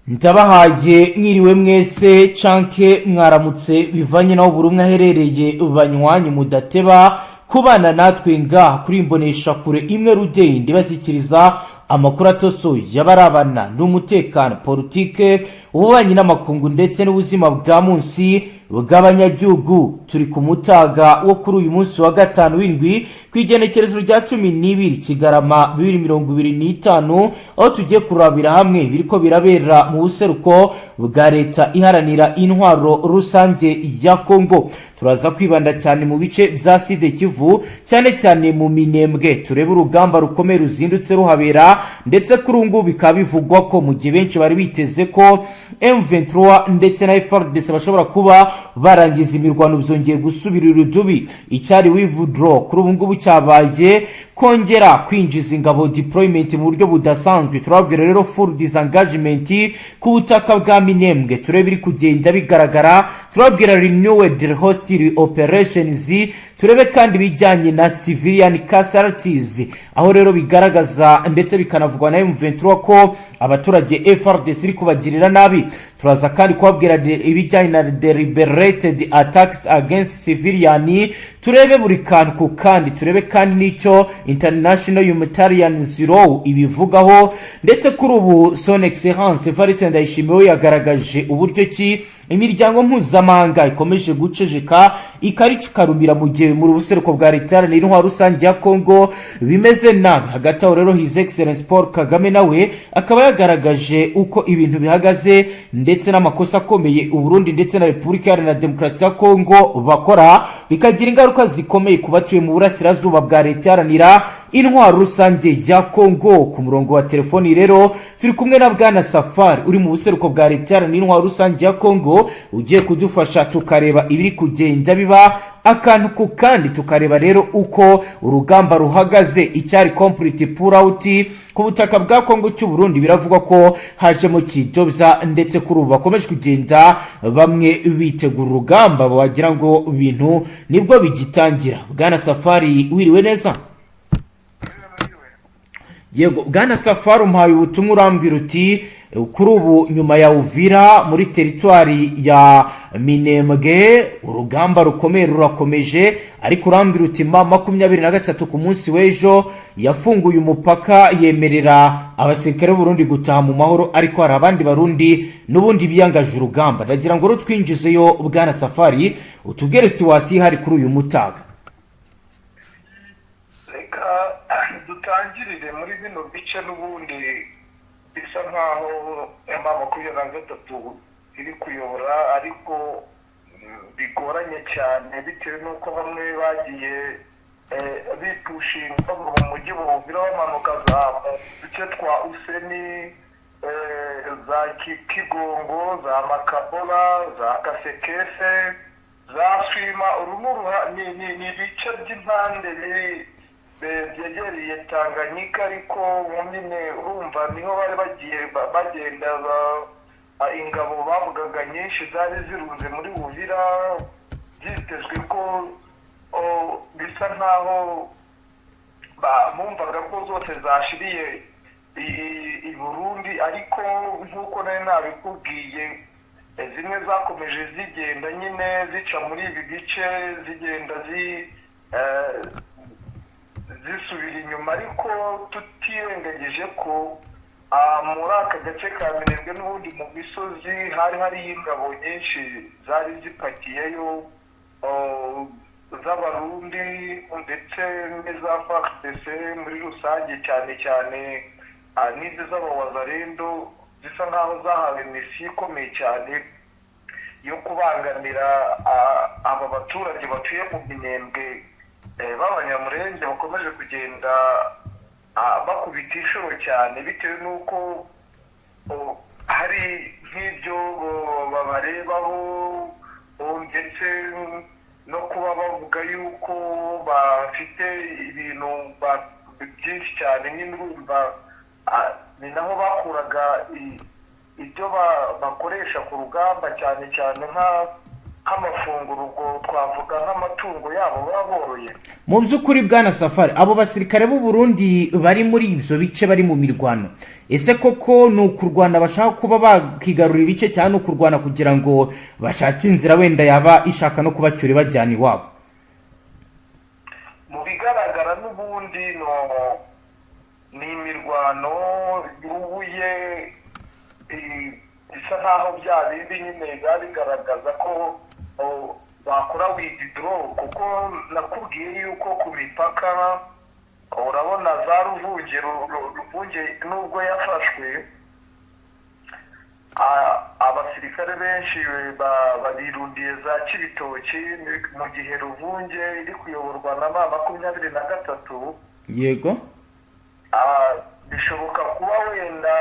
Ndabahaye mwiriwe mwese canke mwaramutse, bivanye naho buri umwe aherereye. Banywanyi mudateba kubana natwe ngaha kuri imbonesha kure imwe rudende, bashyikiriza amakuru atosoye y'abarabana n'umutekano, politike, ububanyi n'amakungu ndetse n'ubuzima bwa munsi bw'abanyagihugu. Turi ku mutaga wo kuri uyu munsi wa gatanu w'indwi, ku igenekerezo rya 12 Kigarama 2025, aho tugiye kurabira hamwe biriko birabera mu buseruko bwa Leta Iharanira Intwaro Rusange ya Kongo. Turaza kwibanda cyane mu bice bya Sud Kivu, cyane cyane mu Minembwe, turebe urugamba rukomeye ruzindutse ruhabera. Ndetse kuri ubu ngubu bikaba bivugwa ko mu gihe benshi bari biteze ko M23 ndetse na FARDC bashobora kuba barangiza imirwano, byongeye gusubira irudubi. Icyari withdraw kuri ubu ngubu cyabaye kongera kwinjiza ingabo, deployment mu buryo budasanzwe. Turababwira rero full disengagement ku butaka bwa Minembwe, turebe iri kugenda bigaragara. Turababwira renewed hostile operations, turebe kandi ibijyanye na civilian casualties, aho rero bigaragaza ndetse bikanavugwa na M23 ko abaturage FARDC iri kubagirira nabi. Turaza kandi kubabwira ibijyanye na deliberated attacks against civilian, turebe buri kantu ku kandi, turebe kandi n'icyo international humanitarian law ibivugaho. Ndetse kuri ubu Son Excellence Evariste Ndayishimiye yagaragaje uburyo ki imiryango mpuzamahanga ikomeje guceceka ikaricukarumira, mu gihe mu buseruko bwa Leta Iharanira Intwaro Rusange ya Kongo bimeze nabi. Hagati aho rero, His Excellence Paul Kagame nawe akaba yagaragaje uko ibintu bihagaze, ndetse n'amakosa akomeye Uburundi ndetse na Repubulika Iharanira Demokarasi ya Kongo bakora, bikagira ingaruka zikomeye ku batuye mu burasirazuba bwa Leta Iharanira Intwaro Rusange ya Kongo. Ku murongo wa telefoni rero turi kumwe na Bwana Safari uri mu buseruko bwa Leta Iharanira Intwaro Rusange ya Kongo, ugiye kudufasha tukareba ibiri kugenda biba akantu ku kandi, tukareba rero uko urugamba ruhagaze. Icyari complete pull out ku butaka bwa Kongo cy'u Burundi, biravugwa ko hajemo kidobya, ndetse kuri ubu bakomeje kugenda bamwe bitegura urugamba, wagira ngo ibintu nibwo bigitangira. Bwana Safari, wiriwe neza? Yego, Bwana Safari, umuhaye ubutumwa, urambwira uti kuri ubu nyuma ya Uvira, muri teritwari ya Minembwe urugamba rukomeye rurakomeje. Ariko urambwira uti M23 ku munsi w'ejo yafunguye umupaka, yemerera abasirikare b'Uburundi gutaha mu mahoro, ariko hari abandi Barundi n'ubundi biyangaje urugamba. Ndagira ngo rutwinjizeyo, Bwana Safari, utubwire situation ihari kuri uyu mutaga. Reka dutangirire muri bino bice n'ubundi bisa nkaho M23 iri kuyobora, ariko bigoranye cyane bitewe n'uko bamwe bagiye bipushinga bava mu mujyi wa Uvira, bamanuka za mu duce twa Useni, za Kigongo, za Makabora, za Kasekese, za Swima. Uru ni ibice by'impande biri byegereye Tanganyika, ariko nyine urumva niho bari bagiye bagenda ingabo bavugaga nyinshi zari zirunze muri Uvira, byitezwe ko bisa nkaho bumvaga ko zose zashiriye i Burundi. Ariko nk'uko nari nabikubwiye, zimwe zakomeje zigenda nyine zica muri ibi bice, zigenda zisubira inyuma, ariko tutirengagije ko muri aka gace ka Minembwe n'ubundi mu misozi hari hariyo ingabo nyinshi zari zipakiyeyo, z'Abarundi ndetse n'iza FARDC muri rusange, cyane cyane n'izi z'Abawazarendo, zisa nkaho zahawe mission ikomeye cyane yo kubangamira aba baturage batuye mu Minembwe b'Abanyamurenge, bakomeje kugenda bakubita inshuro cyane bitewe n'uko hari nk'ibyo babarebaho, ndetse no kuba bavuga yuko bafite ibintu byinshi cyane. Nyine urumva ni naho bakuraga ibyo bakoresha ku rugamba, cyane cyane nk'amafunguro, ubwo twavuga nk'amatungo yabo baba boroye. Mu by'ukuri, bwana Safari, abo basirikare b'u Burundi bari muri ibyo bice bari mu mirwano, ese koko ni ukurwana bashaka kuba bakigarurira ibice, cyangwa ni ukurwana kugira ngo bashake inzira wenda yaba ishaka no kubacyura ibajyana iwabo? Mu bigaragara n'ubundi no ni imirwano yubuye, bisa nkaho bya bindi nyine biba bigaragaza ko bakora withdraw, kuko nakubwiye yuko ku mipaka urabona za Ruvunge, Ruvunge nubwo yafashwe, abasirikare benshi babirundiye za Cibitoki, mu gihe Ruvunge iri kuyoborwa na M23. Bishoboka kuba wenda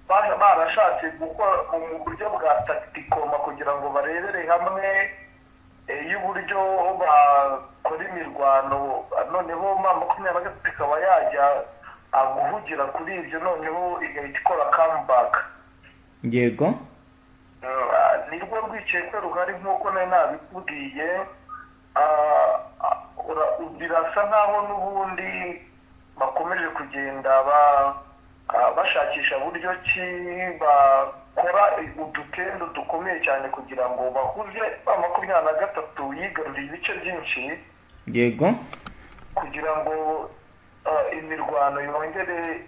barashatse gukora mu buryo bwa tactical kugira ngo barebere hamwe y'uburyo bakora imirwano, noneho M23 ikaba yajya guhugira kuri ibyo, noneho igahita ikora comeback. Nirwo rwikekwe ruhari nk'uko nari nabikubwiye. Birasa nkaho n'ubundi bakomeje kugenda bashakisha buryo ki bakora udutendo dukomeye cyane kugira ngo bahuze M23 yigaruriye ibice byinshi, kugira ngo imirwano yongere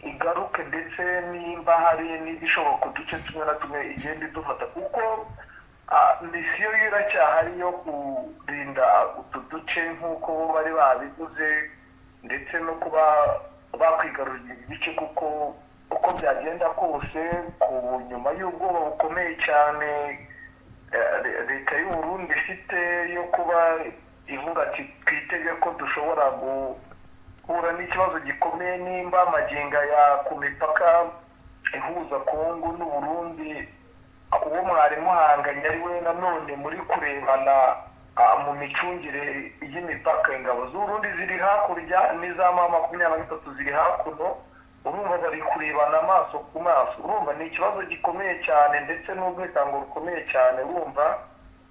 igaruke, ndetse nimba hari n'ibishoboka uduce tumwe na tumwe igenda idufata, kuko mission yo iracyahari yo kurinda utu duce nk'uko bo bari babivuze, ndetse no kuba bakwigarurira ibice, kuko uko byagenda kose, ku nyuma y'ubwoba bukomeye cyane leta y'u Burundi ifite yo kuba ivuga ati twitege ko dushobora guhura n'ikibazo gikomeye nimba amagingo ya ku mipaka ihuza Kongo n'u Burundi, uwo mwari muhanganye ari we nanone muri kurebana mu micungire y'imipaka. Ingabo z'Uburundi ziri hakurya n'iza M23 ziri hakuno, urumva bari kurebana amaso ku maso. Urumva ni ikibazo gikomeye cyane ndetse n'urwitango rukomeye cyane. Urumva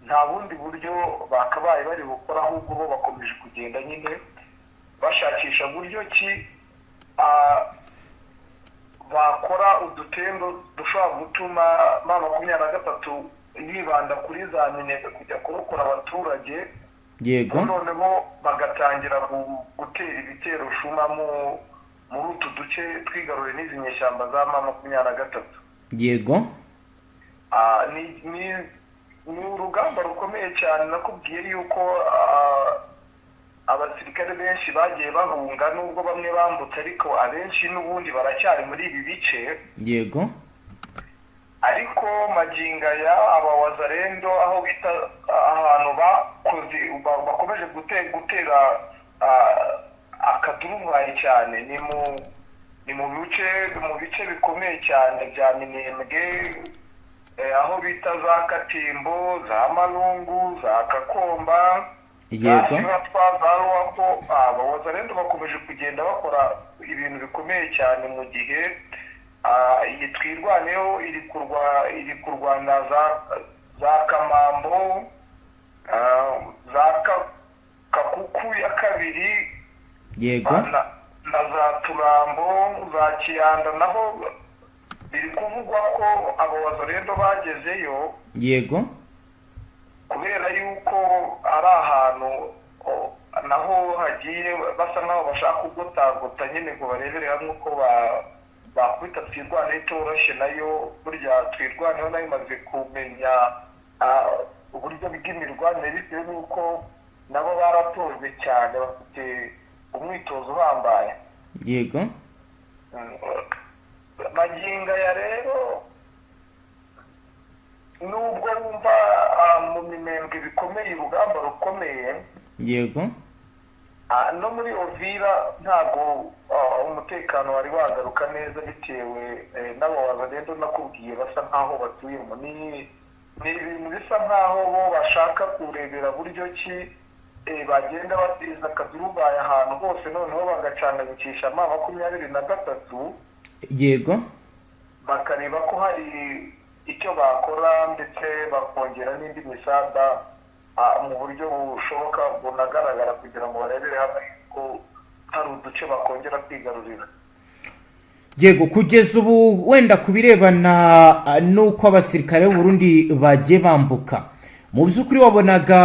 nta bundi buryo bakabaye bari gukora, ahubwo bo bakomeje kugenda nyine bashakisha buryo ki bakora udutendo dushobora gutuma M23 yibanda kuri za Minembwe kujya kurokora abaturage, noneho bagatangira gutera ibitero shuma muri utu duce twigaruriwe n'izi nyeshyamba za M23. Ni urugamba rukomeye cyane. Nakubwiye yuko abasirikare benshi bagiye bahunga, nubwo bamwe bambutse, ariko abenshi n'ubundi baracyari muri ibi bice. Ariko magingo aya aba Wazalendo aho bita ahantu bakoze bakomeje gutera akaduruvayi cyane ni mu bice bikomeye cyane bya Minembwe, aho bita za Katimbo, za Marungu, za Kakomba, za Sibatwa, za Ruwako. Aba Wazalendo bakomeje kugenda bakora ibintu bikomeye cyane, mu gihe iyi Twirwaneho iri kurwana za Kamambo, za Kakuku ya kabiri, na za Turambo, za Kiyanda, naho biri kuvugwa ko abo Wazalendo bagezeyo, kubera yuko ari ahantu naho hagiye basa nkaho bashaka kugotagota nyine ngo barebere hamwe uko bakubita Twirwaneho itoroshye nayo. Burya Twirwaneho nayo imaze kumenya uburyo bw'imirwanire, bitewe n'uko nabo baratojwe cyane, bafite umwitozo uhambaye. Magingo aya rero, nubwo wumva mu Minembwe bikomeye, urugamba rukomeye, no muri Uvira ntabwo umutekano wari wagaruka neza, bitewe n'abo Wazalendo nakubwiye basa nkaho batuyemo. Ni ibintu bisa nkaho bo bashaka kurebera buryo ki bagenda bateza akaduruvayi ahantu hose, noneho bagacanganyikisha M23, bakareba ko hari icyo bakora, ndetse bakongera n'indi misada mu buryo bushoboka bunagaragara, kugira ngo barebere hamwe ko hari uduce bakongera kwigarurira. Yego, kugeza ubu wenda ku birebana n'uko abasirikare b'u Burundi bagiye bambuka, mu by'ukuri wabonaga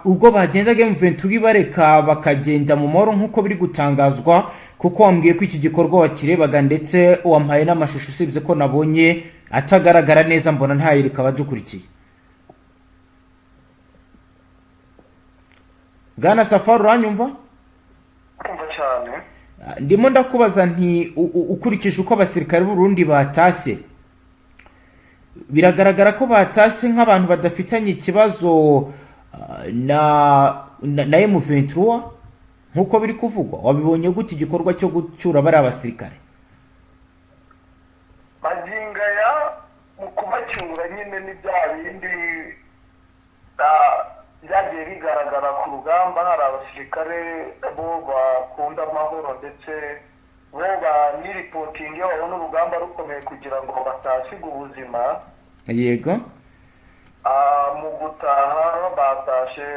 ubwo bagendaga M23 bareka bakagenda mu mahoro nk'uko biri gutangazwa? Kuko wambwiye ko iki gikorwa wakirebaga, ndetse wampaye n'amashusho, usibye ko nabonye atagaragara neza, mbona ntayereka abadukurikiye. Bwana Safari, uranyumva? Kumva cyane. Ndimo ndakubaza nti ukurikije uko abasirikare b'u Burundi batashye, biragaragara ko batashye nk'abantu badafitanye ikibazo na M23 nk'uko biri kuvugwa. Wabibonye gute igikorwa cyo gucyura bariya basirikare? Magingo aya, mu kubacyura nyine ni bya bindi byagiye bigaragara ku rugamba. Hari abasirikare bo bakunda amahoro, ndetse bo baniripotinga iyo babona urugamba rukomeye kugira ngo batasiga ubuzima. Mu gutaha batashe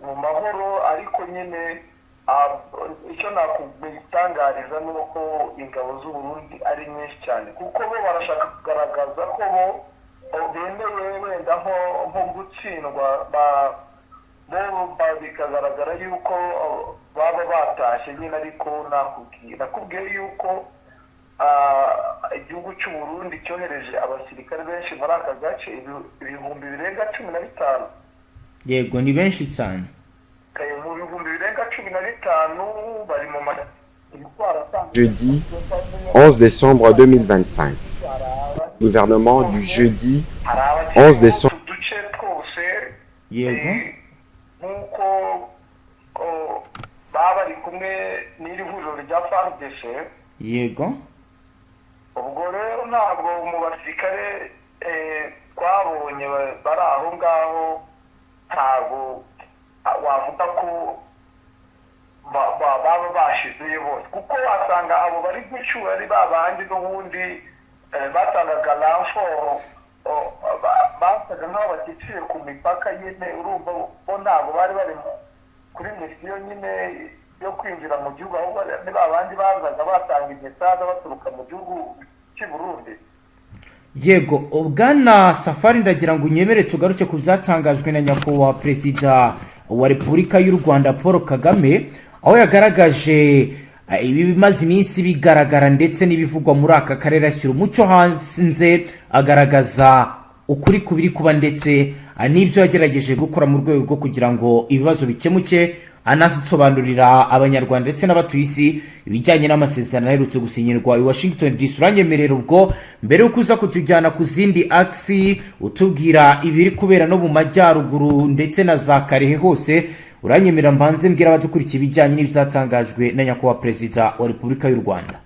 mu mahoro, ariko nyine icyo nakubitangariza ni uko ingabo z'u Burundi ari nyinshi cyane, kuko bo barashaka kugaragaza ko bo bemeye wenda nko gutsindwa, bo bikagaragara yuko baba batashye nyine. Ariko nakubwiye yuko igihugu cy'u Burundi cyohereje abasirikare benshi muri aka gace, 15,000. Yego, ni benshi cyane. Mu 15,000 bari mu ma Jeudi 11 décembre 2025. Gouvernement du jeudi hari 11 décembre. utu duce twose. Nk'uko baba bari kumwe n'iri huriro rya FARDC. Ubwo rero ntabwo mu basirikare twabonye bari aho ngaho, ntabwo wavuga ko baba bashizeyo bose, kuko wasanga abo bari gucyura ari ba bandi n'ubundi batangaga renfort, basaga nk'aho bakiciye ku mipaka nyine. Urumva bo ntabwo bari bari kuri misiyo nyine yo kwinjira mu gihugu, ahubwo ni ba bandi bazaga batanga imisaza baturuka mu gihugu cy'i Burundi. Yego, bwana Safari, ndagira ngo unyemere tugaruke ku byatangajwe na Nyakubahwa Perezida wa Repubulika y'u Rwanda Paul Kagame, aho yagaragaje ibi bimaze iminsi bigaragara ndetse n'ibivugwa muri aka karere, ashyira umucyo hanze, agaragaza ukuri ku biri kuba ndetse n'ibyo yagerageje gukora mu rwego rwo kugira ngo ibibazo bikemuke, anasobanurira Abanyarwanda ndetse n'abatuye isi ibijyanye n'amasezerano aherutse gusinyirwa i Washington DC. Uranyemerera ubwo mbere y'uko uza kutujyana ku zindi axes, utubwira ibiri kubera no mu majyaruguru ndetse na za Karehe hose, uranyemerera mbanze mbwira abadukurikiye ibijyanye n'ibyatangajwe na Nyakubahwa Perezida wa Repubulika y'u Rwanda?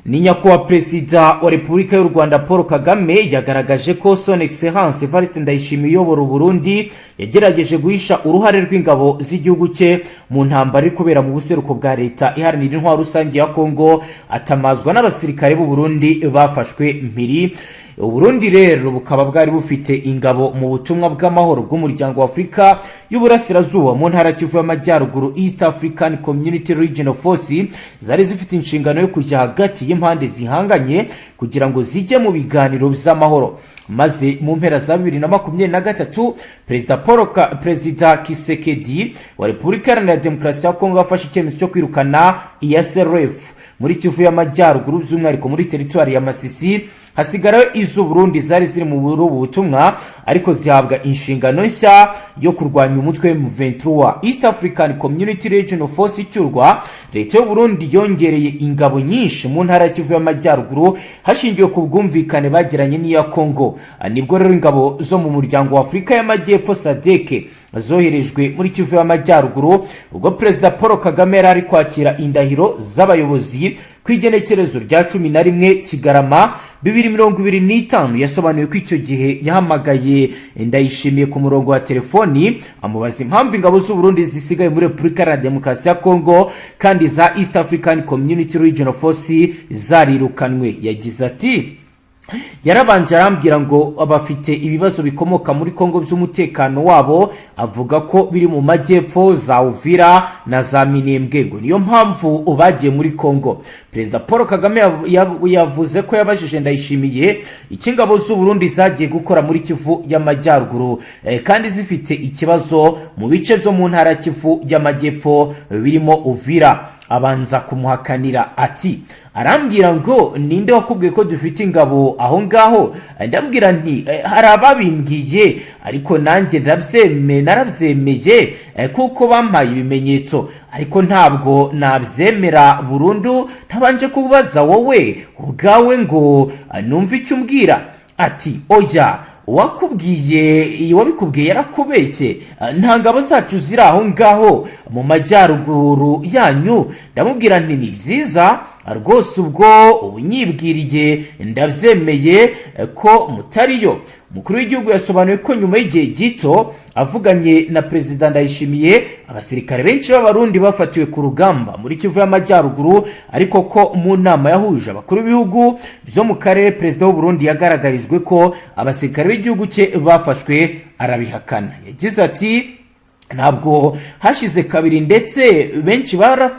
Ni Nyakubahwa Perezida wa Repubulika y'u Rwanda Paul Kagame yagaragaje ko Son Excellence Evariste Ndayishimiye uyobora Uburundi yagerageje guhisha uruhare rw'ingabo z'igihugu cye mu ntambara iri kubera mu buseruko bwa Leta Iharanira Intwaro Rusange ya Kongo, atamazwa n'abasirikare b'u Burundi bafashwe mpiri. Uburundi rero bukaba bwari bufite ingabo mu butumwa bw'amahoro bw'Umuryango wa Afurika y'Uburasirazuba mu ntara Kivu y'Amajyaruguru, East African Community Regional Force, zari zifite inshingano yo kujya hagati y'impande zihanganye kugira ngo zijye mu biganiro by'amahoro. Maze mu mpera za 2023, Perezida Paul Perezida Tshisekedi wa Repubulika Iharanira Demokarasi ya Kongo yafashe icyemezo cyo kwirukana EACRF muri Kivu y'Amajyaruguru, by'umwihariko muri teritwari ya Masisi, hasigarayo iz'Uburundi zari ziri mu ubu butumwa, ariko zihabwa inshingano nshya yo kurwanya umutwe M23. East African Community Regional Force icyurwa, Leta y'u Burundi yongereye ingabo nyinshi mu ntara ya Kivu y'Amajyaruguru hashingiwe ku bwumvikane bagiranye n'iya Congo. Nibwo rero ingabo zo mu Muryango wa Afurika y'Amajyepfo, SADC, zoherejwe muri Kivu y'Amajyaruguru. Ubwo Perezida Paul Kagame yari ari kwakira indahiro z'abayobozi ku igenekerezo rya 11 Kigarama 2025, yasobanuye ko icyo gihe yahamagaye Ndayishimiye ku murongo wa telefoni, amubaza impamvu ingabo z'u Burundi zisigaye muri Repubulika Iharanira Demokarasi ya Kongo kandi za East African Community Regional Force zarirukanwe. Yagize ati: Yarabanje arambwira ngo bafite ibibazo bikomoka muri Kongo by'umutekano wabo, avuga ko biri mu majyepfo, za Uvira na za Minembwe, ngo niyo mpamvu bagiye muri Kongo. Perezida Paul Kagame yavuze ko yabajije Ndayishimiye icyo ingabo z'u Burundi zagiye gukora muri Kivu y'Amajyaruguru kandi zifite ikibazo mu bice byo mu ntara ya Kivu y'Amajyepfo birimo Uvira. Abanza kumuhakanira, ati: "Arambwira ngo ninde wakubwiye ko dufite ingabo aho ngaho? Ndabwira nti hari ababimbwiye, ariko nanjye narabyemeye kuko bampaye ibimenyetso, ariko ntabwo nabyemera burundu ntabanje kubaza wowe ubwawe ngo numve icyo umbwira." Ati: "Oya, uwakubwiye, wabikubwiye yarakubeshye, nta ngabo zacu ziri aho ngaho mu majyaruguru yanyu." Ndamubwira nti ni byiza rwose, ubwo ubunyibwiriye ndabyemeye ko mutariyo. Umukuru w'igihugu yasobanuye ko nyuma y'igihe gito avuganye na Perezida Ndayishimiye, abasirikare benshi b'Abarundi bafatiwe ku rugamba muri Kivu y'Amajyaruguru, ariko ko mu nama yahuje abakuru b'ibihugu byo mu karere, Perezida w'u Burundi yagaragarijwe ko abasirikare b'igihugu cye bafashwe, arabihakana. Yagize ati: "Ntabwo hashize kabiri ndetse benshi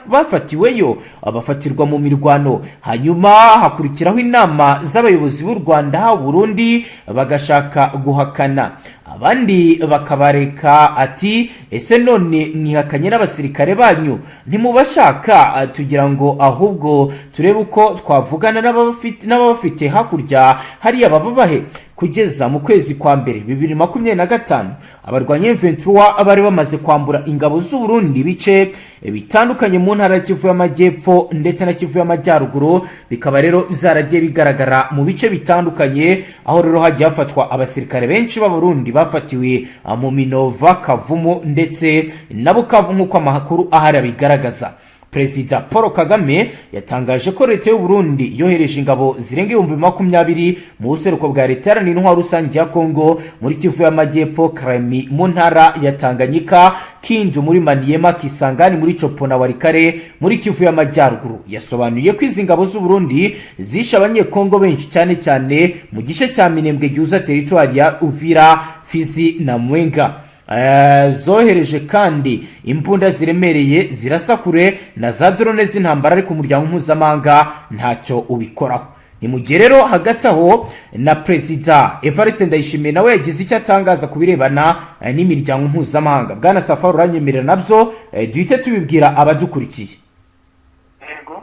bafatiweyo, bafatirwa mu mirwano, hanyuma hakurikiraho inama z'abayobozi b'u Rwanda, Burundi, bagashaka guhakana, abandi bakabareka." Ati: "Ese none mwihakanye n'abasirikare banyu, ntimubashaka? Tugira ngo ahubwo turebe uko twavugana n'ababafite hakurya hariya bababahe." Kugeza mu kwezi kwa mbere 2025, abarwanyi M23 bari bamaze kwambura ingabo z'u Burundi ibice bitandukanye mu ntara ya Kivu y'Amajyepfo ndetse na Kivu y'Amajyaruguru. Bikaba rero byaragiye bigaragara mu bice bitandukanye, aho rero hagiye hafatwa abasirikare benshi b'Abarundi bafatiwe mu Minova, Kavumu ndetse na Bukavu, nk'uko amakuru ahari abigaragaza. Perezida Paul Kagame yatangaje ko leta y'u Burundi yohereje ingabo zirenga 20,000 mu buseruko bwa Leta Iharanira Intwaro Rusange ya Kongo, muri Kivu y'Amajyepfo, Kalemie mu ntara ya Tanganyika, Kindu muri Maniema, Kisangani muri Tshopo na Walikale muri Kivu y'Amajyaruguru. Yasobanuye ko izi ngabo z'u Burundi zishe Abanyekongo benshi, cyane cyane mu gice cya Minembwe gihuza teritwari ya Uvira, Fizi na Mwenga. Zohereje kandi imbunda ziremereye zirasa kure na za drone z'intambara, ariko umuryango mpuzamahanga ntacyo ubikoraho. Ni mu gihe rero hagati aho na Perezida Evariste Ndayishimiye nawe yagize icyo atangaza ku birebana n'imiryango mpuzamahanga. Bwana Safari, uranyemerera nabyo duhite tubibwira abadukurikiye? Yego.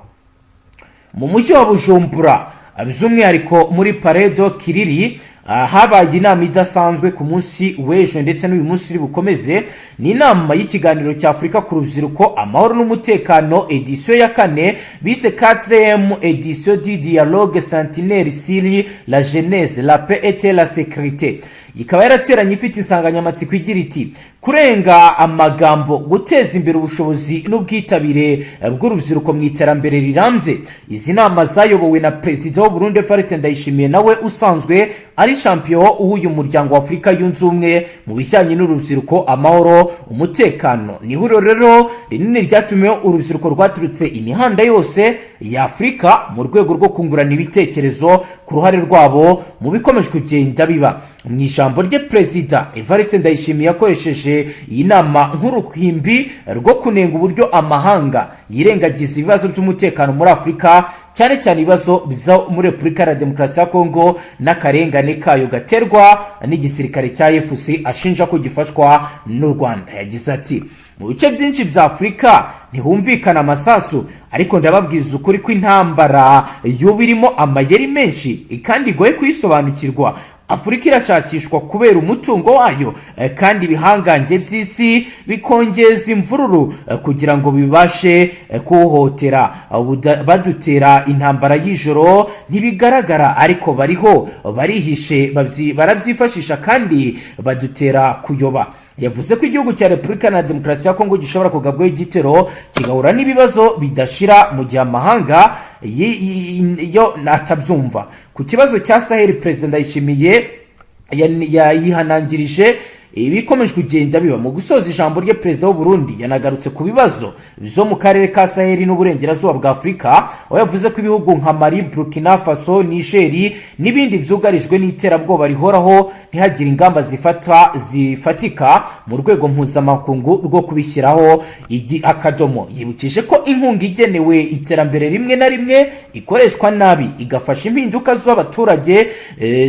Mu mujyi wa Bujumbura, by'umwihariko muri Palais de Kiriri, habaye inama idasanzwe ku munsi w'ejo ndetse n'uyu munsi uri bukomeze. Ni inama y'ikiganiro cya Afurika ku rubyiruko, amahoro n'umutekano, édition ya kane, bise 4e édition du dialogue centenaire sur la jeunesse, la paix et la sécurité. Ikaba yarateranye ifite insanganyamatsiko igira iti: "Kurenga amagambo, guteza imbere ubushobozi n'ubwitabire bw'urubyiruko mu iterambere rirambye." Izi nama zayobowe na Perezida w'u Burundi Evariste Ndayishimiye, nawe usanzwe ari champion w'uyu muryango wa Afurika Yunze Ubumwe mu bijyanye n'urubyiruko, amahoro, umutekano. Ni ihuriro rero rinini ryatumiwe urubyiruko rwaturutse imihanda yose ya Afurika mu rwego rwo kungurana ibitekerezo ku ruhare rwabo mu bikomeje kugenda biba. Mu ijambo rye, Perezida Evariste Ndayishimiye yakoresheje iyi nama nk'uruhimbi rwo kunenga uburyo amahanga yirengagiza ibibazo by'umutekano muri Afurika, cyane cyane ibibazo byo muri Repubulika ya Demokarasi ya Kongo n'akarengane kayo gaterwa n'igisirikare cya AFC, ashinja ko gifashwa n'u Rwanda. Yagize ati: "Mu bice byinshi bya Afurika ntihumvikana amasasu, ariko ndababwiza ukuri ko intambara y'ubu irimo amayeri menshi kandi igoye kuyisobanukirwa. Afurika irashakishwa kubera umutungo wayo, kandi ibihangange by'isi bikongeza imvururu kugira ngo bibashe kuwuhotera. Badutera intambara y'ijoro, ntibigaragara ariko bariho, barihishe, barabyifashisha kandi badutera kuyoba." Yavuze ko igihugu cya Repubulika na Demokarasi ya Kongo gishobora kugabwaho igitero, kigahura n'ibibazo bidashira mu gihe amahanga yo atabyumva. Ku kibazo cya Saheli, Perezida Ndayishimiye yihanangirije Ibikomeje kugenda biba. Mu gusoza ijambo rye, perezida w'u Burundi yanagarutse ku bibazo byo mu karere ka Saheli n'uburengerazuba bwa Afurika, aho yavuze ko ibihugu nka Mali, Burkina Faso, Nigeri n'ibindi byugarijwe n'iterabwoba rihoraho, ntihagire ingamba zifata zifatika mu rwego mpuzamakungu rwo kubishyiraho akadomo. Yibukije ko inkunga igenewe iterambere rimwe na rimwe ikoreshwa nabi, igafasha impinduka z'abaturage,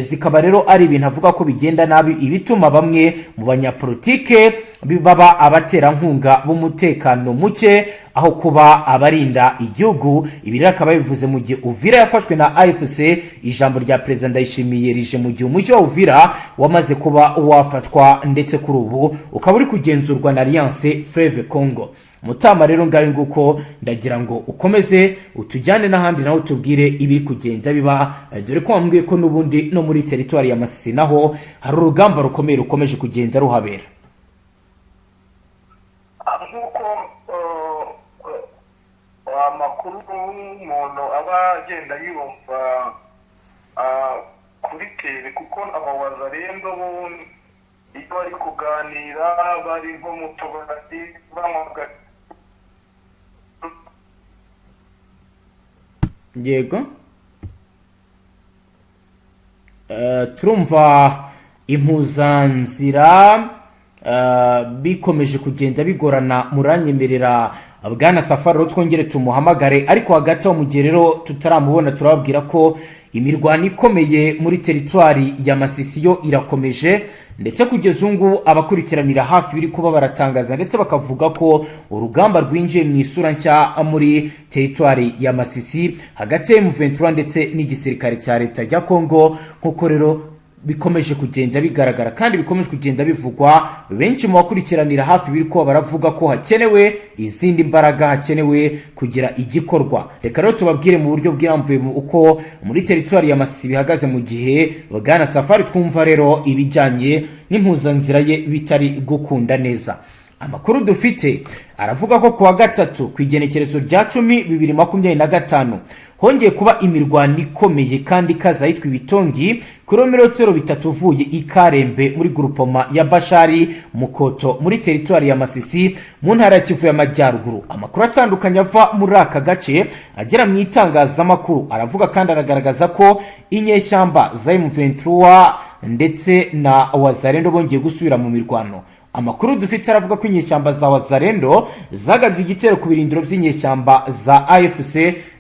zikaba rero ari ibintu avuga ko bigenda nabi, ibituma bamwe mu banyapolitike baba abaterankunga b'umutekano muke aho kuba abarinda igihugu. Ibi rero akaba bivuze mu gihe Uvira yafashwe na AFC. Ijambo rya Perezida Ndayishimiye rije mu gihe umujyi wa Uvira wamaze kuba wafatwa, ndetse kuri ubu ukaba uri kugenzurwa na Alliance Fleuve Congo. Mutama, rero ngayo nguko, ndagira ngo ukomeze utujyane n'ahandi naho utubwire ibiri kugenda biba, dore ko wambwiye ko n'ubundi no muri teritwari ya Masisi naho hari urugamba rukomeye rukomeje kugenda ruhabera. Nk'uko amakuru umuntu aba agenda yumva kuri terrain, kuko aba Wazalendo bo iyo bari kuganira bari nko mu tubari banywa Yego. Turumva impuzanzira bikomeje kugenda bigorana. Muranyemerera, bwana Safari, rero twongere tumuhamagare, ariko hagati aho, mu gihe rero tutaramubona, turababwira ko imirwano ikomeye muri teritwari ya Masisi yo irakomeje, ndetse kugeza ubu ngubu abakurikiranira hafi biri kuba baratangaza ndetse bakavuga ko urugamba rwinjiye mu isura nshya muri teritwari ya Masisi hagati ya M23 ndetse n'igisirikare cya leta ya Congo. Nk'uko rero bikomeje kugenda bigaragara kandi bikomeje kugenda bivugwa, benshi mu bakurikiranira hafi biri kuba baravuga ko hakenewe izindi mbaraga, hakenewe kugira igikorwa. Reka rero tubabwire mu buryo bwirambuye uko muri teritwari ya Masisi bihagaze, mu gihe bwana Safari twumva rero ibijyanye n'impuzanzira ye bitari gukunda neza. Amakuru dufite aravuga ko kuwa gatatu, ku igenekerezo rya 10 2025, hongeye kuba imirwano ikomeye kandi ikaze ahitwa Ibitongi, kilometero 3 uvuye i Karembe, muri grupoma ya Bashari Mukoto, muri teritwari ya Masisi, mu ntara ya Kivu y'Amajyaruguru. Amakuru atandukanye ava muri aka gace agera mu itangazamakuru aravuga kandi aragaragaza ko inyeshyamba za M23 ndetse na Wazalendo bongeye gusubira mu mirwano. Amakuru dufite aravuga ko inyeshyamba za Wazalendo zagabye igitero ku birindiro by'inyeshyamba za AFC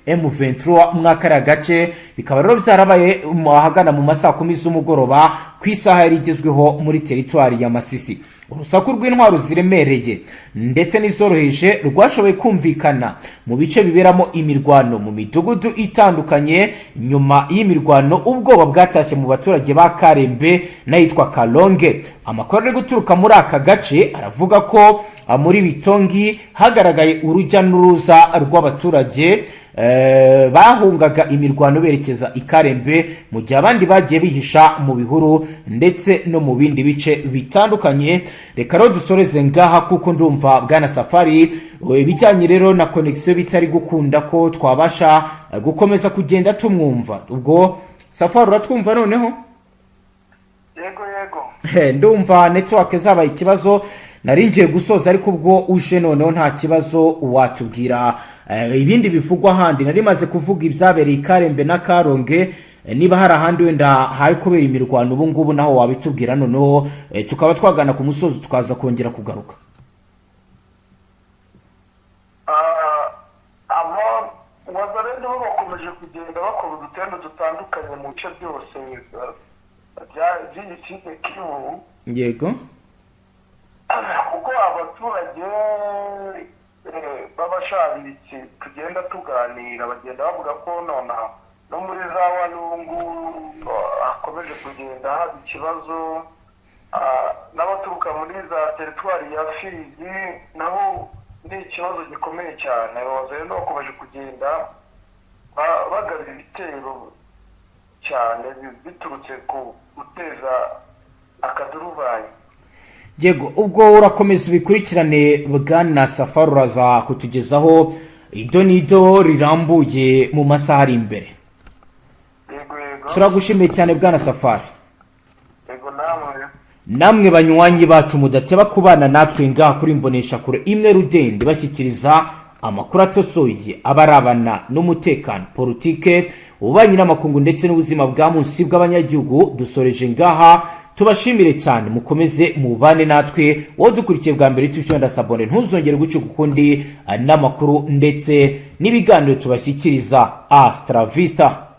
M23 muri kariya gace, bikaba rero byarabaye ahagana mu masaa 10 z'umugoroba ku isaha yari igezweho muri teritwari ya Masisi. Urusaku rw'intwaro ziremereye ndetse n'izoroheje rwashoboye kumvikana mu bice biberamo imirwano mu midugudu itandukanye. Nyuma y'imirwano, ubwoba bwatashye mu baturage ba Karembe n'ahitwa Kalonge. Amakuru ari guturuka muri aka gace aravuga ko muri Bitongi hagaragaye urujya n'uruza rw'abaturage bahungaga imirwano berekeza i Karembe, mu gihe abandi bagiye bihisha mu bihuru ndetse no mu bindi bice bitandukanye. Reka rero dusoreze ngaha, kuko ndumva bwana Safari ibijyanye rero na connexion bitari gukunda ko twabasha gukomeza kugenda tumwumva. Ubwo Safari, uratwumva noneho? Yego. Ndumva network zabaye ikibazo. Nari ngiye gusoza, ariko ubwo uje noneho nta kibazo, watubwira ibindi bivugwa ahandi. Nari maze kuvuga ibyabereye i Karembe na Karonge. Niba hari ahandi wenda hari kubera imirwano ubu ngubu, naho wabitubwira, noneho tukaba twagana ku musozi, tukaza kongera kugaruka. Aba Wazalendo bo bakomeje kugenda bakora udutendo dutandukanye mu bice byose by'iyi Sud Kivu, kuko abaturage b'abashabitsi tugenda tuganira bagenda bavuga ko nonaha no muri za Walungu hakomeje kugenda haba ikibazo, n'abaturuka muri za teritwari ya Fizi nabo ni ikibazo gikomeye cyane. Abazalendo bakomeje kugenda bagaba ibitero cyane biturutse ku guteza akaduruvayi. Yego, ubwo urakomeza ubikurikirane, bwana Safari, uraza kutugezaho ido n'ido rirambuye mu masaha ari imbere. Yego. Turagushimiye cyane, bwana Safari. Yego, namwe. Namwe banywanyi bacu mudateba kubana natwe ngaha kuri Mboneshakure imwe rudende, bashyikiriza amakuru atosoye abarabana n'umutekano, politike, ububanyi n'amakungu ndetse n'ubuzima bwa munsi bw'abanyagihugu, dusoreje ngaha. Tubashimire cyane, mukomeze mubane natwe. Wowe dukurikiye bwa mbere, tushyura s'abonner, ntuzongere gucika ukundi n'amakuru ndetse n'ibiganiro tubashyikiriza. Hasta la vista.